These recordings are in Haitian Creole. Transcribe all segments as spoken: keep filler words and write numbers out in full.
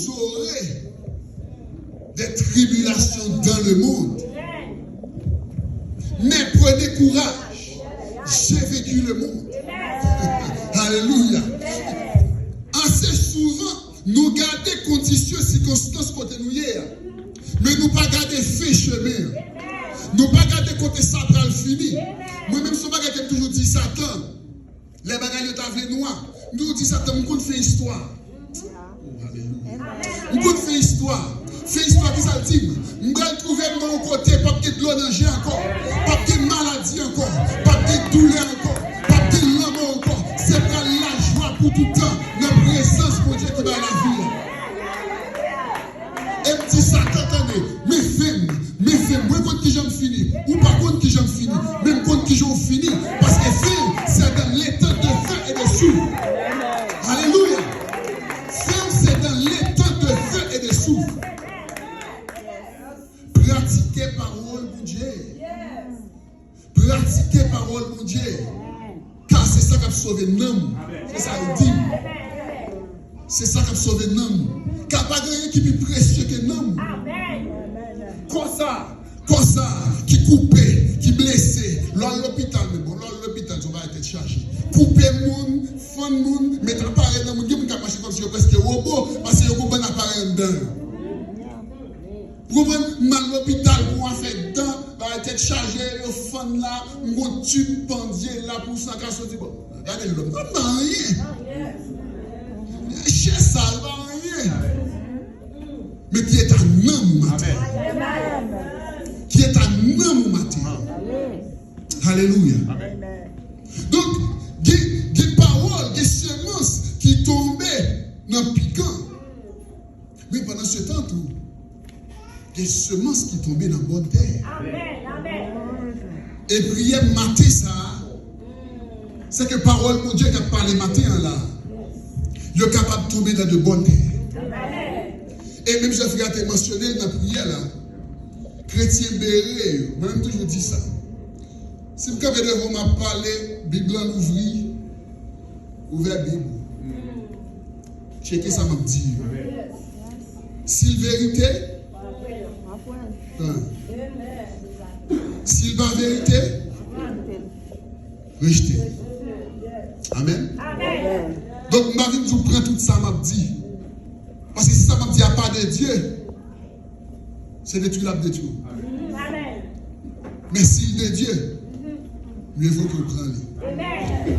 Vous aurez des tribulations dans le monde. Mais prenez courage. J'ai vaincu le monde. Alelouya. Ase souvan, nou gade kondisyon, sikonstans kote nou ye a. Men nou pa gade fen chemen an. Nou pa gade kote sa pral fini. Mwen menm, se yon bagay ke m toujou di Satan. Lè bagay yo ta vle nwa, m toujou di Satan, m konn fen istwa. Oh, alelouya. M konn fen istwa. Fen istwa, ki sa l di m? M pral twouve m nan yon kote, p ap gen dlo nan je ankò. P ap gen maladi ankò. P ap gen doulè ankò. P ap gen lanmò ankò. Se pral lajwa pou tout tan nan prezans Bondye ki bay lavi a. E m di Satan, tande, men fen m, men fen m, mwen konn kijan m fini, ou pa konn kijan m fini, men m konn kijan w fini, paske fen w, c'est dans l'étang de feu et de soufre. Alelouya! Fen w, c'est dans l'étang de feu et de soufre. Pratike pawòl Bondye. Pratike pawòl Bondye. Ka se sa k ap sove nanm. Se sa yo di m. Se sa k ap sove nanm. Ka pa gen anyen ki pi presye ke nanm. Kò sa, kò sa ki koupe, ki blese, lè w al lopital, men bon, lè w al lopital, se yon bagay tèt chaje. Koupe moun, fann moun, met aparèy nan moun. Gen moun k ap mache kòmsi yo prèske wobo, paske yo konprann aparèy anndan yo. Ou konprann? M al lopital pou afè dan, bagay tèt chaje, yo fann la, m gon tib pandye la pou san ka soti. Bon, gade lòm nan, pa anyen. Chè sa, yo pa anyen. Men ki eta nanm ou maten? Ki eta nanm ou maten? Alelouya. Donk, gen, gen pawòl, gen semans ki tonbe nan pikan. Men pandan se tan tou, gen semans ki tonbe nan bòn tè. E priyè m maten sa a, se ke pawòl Bondye k ap pale maten an la, yo kapab tonbe nan de bòn tè. E menm jan frè a te mansyone l nan priyè la, kretyen bere yo, mwen menm toujou di sa. Si m kanpe devan w, m ap pale, Bib lan louvri, ouvè Bib ou. Tcheke sa m ap di yo. Si l verite, pran. Si l pa verite, rejte. Amèn. Donk, m pa vin di w pran tout sa m ap di. Paske si sa m ap di a pa de Dye, se detwi l ap detwi w. Men si l de Dye, mye vo ke w pran li.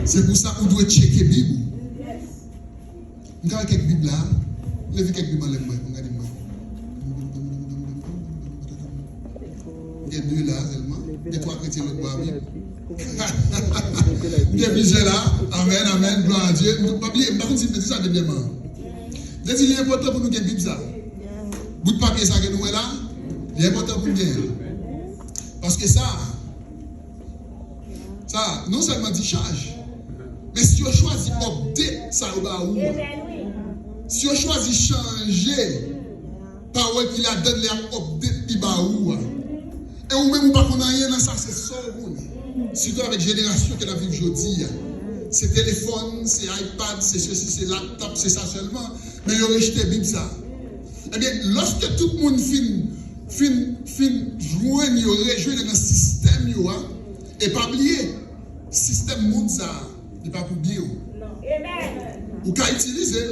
Se pou sa ou dwe tcheke Bib ou. M ka wè kèk Bib la. Leve kèk Bib anlè m wè. Ann gade m wè. M gen de la sèlman. Gen twa kretyen lòt bò a Bib. M gen plizyè la. Amèn, amèn. Glwa a Dye. M pa bliye, m pa konn si m te di sa dènyèman. M te di li enpòtan pou nou gen Bib sa. Bout papye sa ke nou wè la, li enpòtan pou n gen l. Paske sa, sa, non sèlman dichaj, men si yo chwazi update sa yo ba ou a, si yo chwazi chanje pawòl ki ladan l, lè y ap update li ba ou a, e ou menm ou pa konn anyen nan sa, se sa w konnen. Sitou avèk jenerasyon ke n ap viv jodi a. Se telefòn, se iPad, se sesi, se laptop, se sa sèlman. Men yo rejte Bib sa. Ebyen, lòske tout moun fin, fin, fin jwenn yo, rejwenn yo nan sistèm yo a, e pa bliye, sistèm mond sa a, li pa pou byen w. Ou ka itilize l.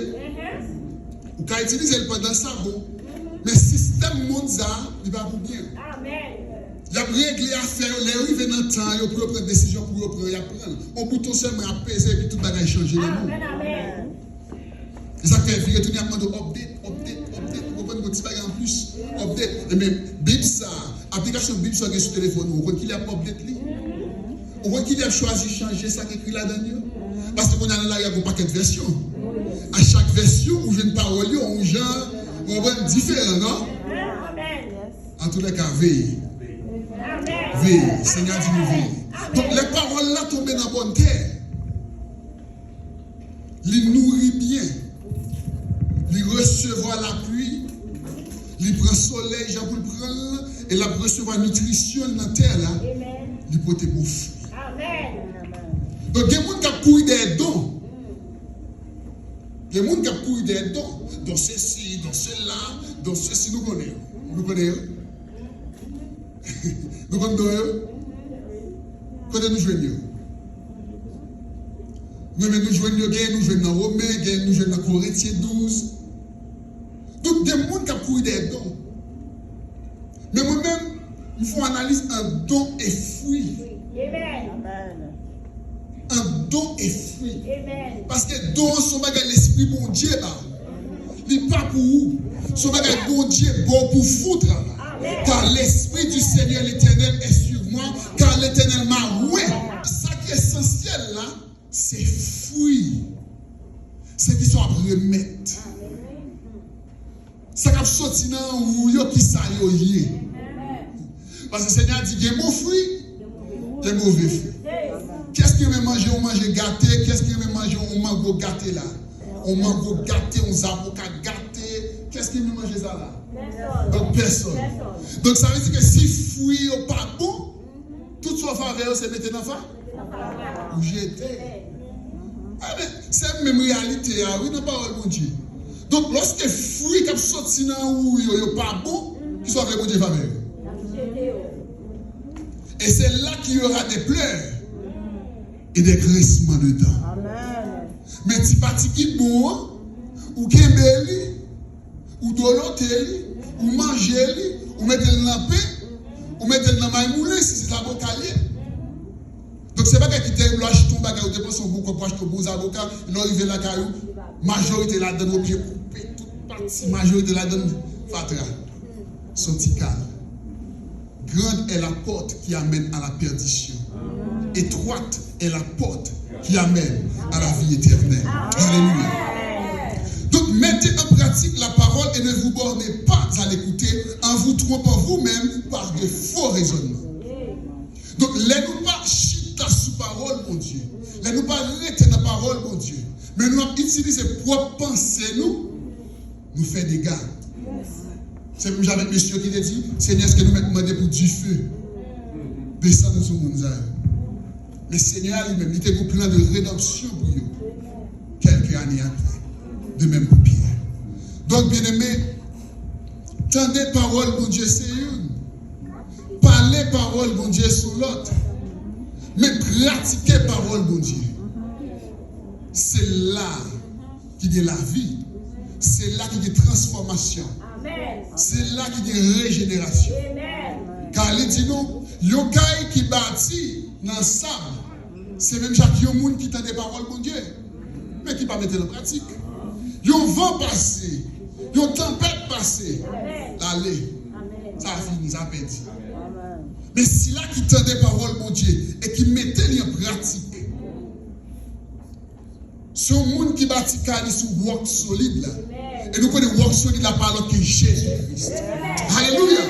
Ou ka itilize l pandan sa bon. Men sistèm mond sa a, li pa pou byen w. Y ap regle afè yo, lè yo rive nan tan yo pou yo pran desizyon pou yo pran, y ap pran l. On bouton sèlman y ap peze epi tout bagay chanje nan men w. E sa k fè vire tounen ap mande w update, update, update. Ou konprann, gon ti bagay anplis, update. Ebyen, Bib sa, aplikasyon Bib sa w gen sou telefòn ou, ou konn kilè y ap update li? Ou konn kilè y ap chwazi chanje sa k ekri ladan l yo? Paske kounye a nan lari a gon pakèt vèsyon. A chak vèsyon, ou jwenn pawòl yo, yon jan, ou konprann, diferan, non? Antoulèka, veye. Veye. Senyè a di nou veye. Donk, lè pawòl la tonbe nan bòn tè, li nouri byen. Li resevwa lapli. Li pran solèy jan pou l pran l. E l ap resevwa nitrisyon l nan tè la. Li pote bon fwi. Donk, gen moun k ap kouri dèyè don. Gen moun k ap kouri dèyè don. Don sesi, don sela, don sesi, nou konnen yo. Nou konnen yo? Nou konn don yo? Kote nou jwenn yo? Nou, men nou jwenn yo, gen nou jwenn nan Women, gen nou jwenn nan Korentyen douz. Donk, gen moun k ap kouri dèyè don. Men mwen menm, m fè yon analiz ant don e fwi. Amen. Ant don e fwi. Amen. Paske don an se yon bagay Lespri Bondye ba ou. Li pa pou ou. Se yon bagay Bondye ba w pou foutra. Amen. Car l'Esprit du Seigneur l'Éternel est sur moi, car l'Éternel m'a oint. Sa ki esansyèl la, se fwi. Se ki sa w ap remèt. Sa k ap soti nan ou yo, ki sa yo ye. Paske Senyè a di gen bon fwi, gen move fwi. Kiyès ki renmen manje yon manje gate? Kiyès ki renmen manje yon mango gate la? Yon mango gate, yon zaboka gate. Kiyès ki renmen manje sa la? Donk, pèsòn. Donk, sa vle di ke si fwi yo pa bon, tout sa w fè avè yo, se mete nan fa, ou jete. Amen. Se menm reyalite a, wi, nan pawòl Bondye. Donk, lòske fwi k ap soti nan ou yo, yo pa bon, ki sa w vle Bondye fè avè yo? Et c'est là qu'il y aura des pleurs et des grincements de dents. Amen. Men ti pati ki bon an, ou kenbe li, ou dolote li, ou manje li, ou mete l nan pen, ou mete l nan may moulen, si se zaboka l ye. Donk, se bagay ki terib, lè w achte yon bagay, ou depanse yon bon kòb pou achte yon bon zaboka, lè w rive lakay ou, majorite ladann ou byen koupe, tout pati, majorite ladann fatra. Soti kal. Grande est la porte qui amène à la perdition. Étroite est la porte qui amène à la vie éternelle. Alléluia. Donc, mettez en pratique la parole et ne vous bornez pas à l'écouter en vous trompant vous-même par de faux raisonnements. Donk, lè nou pa chita sou pawòl Bondye, lè nou pa rete nan pawòl Bondye, men nou ap itilize pwòp panse nou, nou fè dega. Se menm jan avèk mesye ki te di, Senyè, èske nou mèt mande pou dife desann sou moun sa yo? Men Senyè a li menm, li te gen plan de redanpsyon pou yo. Kèlke ane apre, de menm pou Pyè. Donk, byeneme, tande pawòl Bondye se youn. Pale pawòl Bondye sou lòt. Men pratike pawòl Bondye. Se la ki gen lavi. Se la ki gen transfòmasyon. Se la ki gen rejenerasyon. Ka li di nou, yon kay ki bati nan sab, se menm jan ak yon moun ki tande pawòl Bondye, men ki pa mete l an pratik. Yon van pase, yon tanpèt pase, l ale. Sa fini, sa pèdi. Men sila ki tande pawòl Bondye e ki mete li an pratik, se yon moun ki bati kay li sou wòk solid la. E nou konnen wòk solid la pa lòt ke Jezi Kris. Alelouya!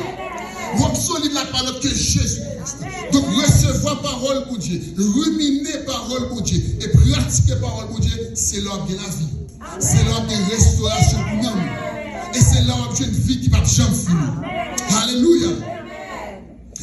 Wòk solid la pa lòt ke Jezi Kris. Donk, resevwa pawòl Bondye, rimine pawòl Bondye e pratike pawòl Bondye, se lè w ap gen lavi. Se lè w ap gen restorasyon pou nanm ou. E se lè w ap jwenn vi ki p ap janm fini. Alelouya!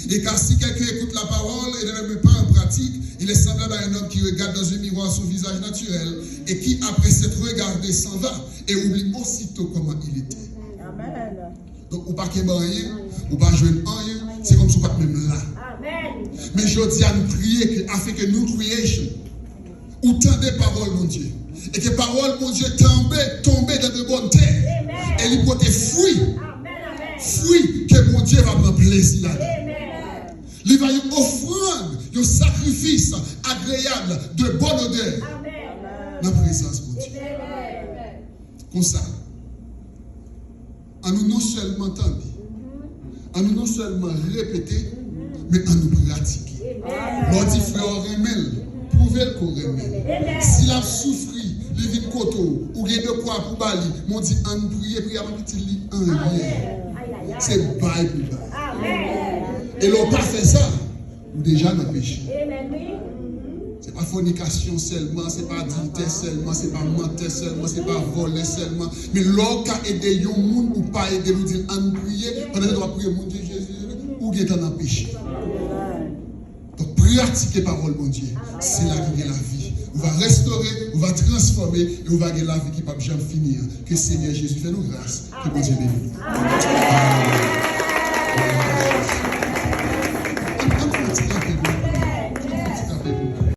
Et car si quelqu'un écoute la parole et ne la met pas en pratique, il est semblable à un homme qui regarde dans un miroir son visage naturel et qui, après s'être regardé, s'en va et oublie aussitôt comment il était. Amen. Donk, ou pa kenbe anyen, ou pa jwenn anyen, se kòmsi ou pa t menm la. Amen. Men jodi a, nou priye ke, afin que new creation, ou tande pawòl Bondye. E ke pawòl Bondye tonbe, tonbe dans de bonnes terres. E li pote fwi. Fwi ke Bondye va pran plezi ladan. Li va yon ofrann, yon sakrifis agreyab, de bonne odeur, nan prezans Bondye. Konsa, ann nou non sèlman tande, ann nou non sèlman repete, men ann nou pratike. Lè w di frè w renmen l, pwouve l ke w renmen l. Si l ap soufri, li vin kote w, ou gen dekwa pou ba li, men w di, ann priye, priye a p ap itil li anyen. Se bay pou bay. E lè w pa fè sa, ou deja nan peche. Se pa fònikasyon sèlman, se pa adiltè sèlman, se pa mantè sèlman, se pa vòlè sèlman. Men lè w ka ede yon moun, ou pa ede l, ou di l, ann priye, pandan w ap priye, Bondye, Jezi, ou gentan nan peche. Donk, pratike pawòl Bondye, se la ki gen lavi. ou va restore, ou va transfòme, e ou va gen lavi ki p ap janm fini an. Ke Senyè Jezi fè nou gras. Ke Bondye beni nou.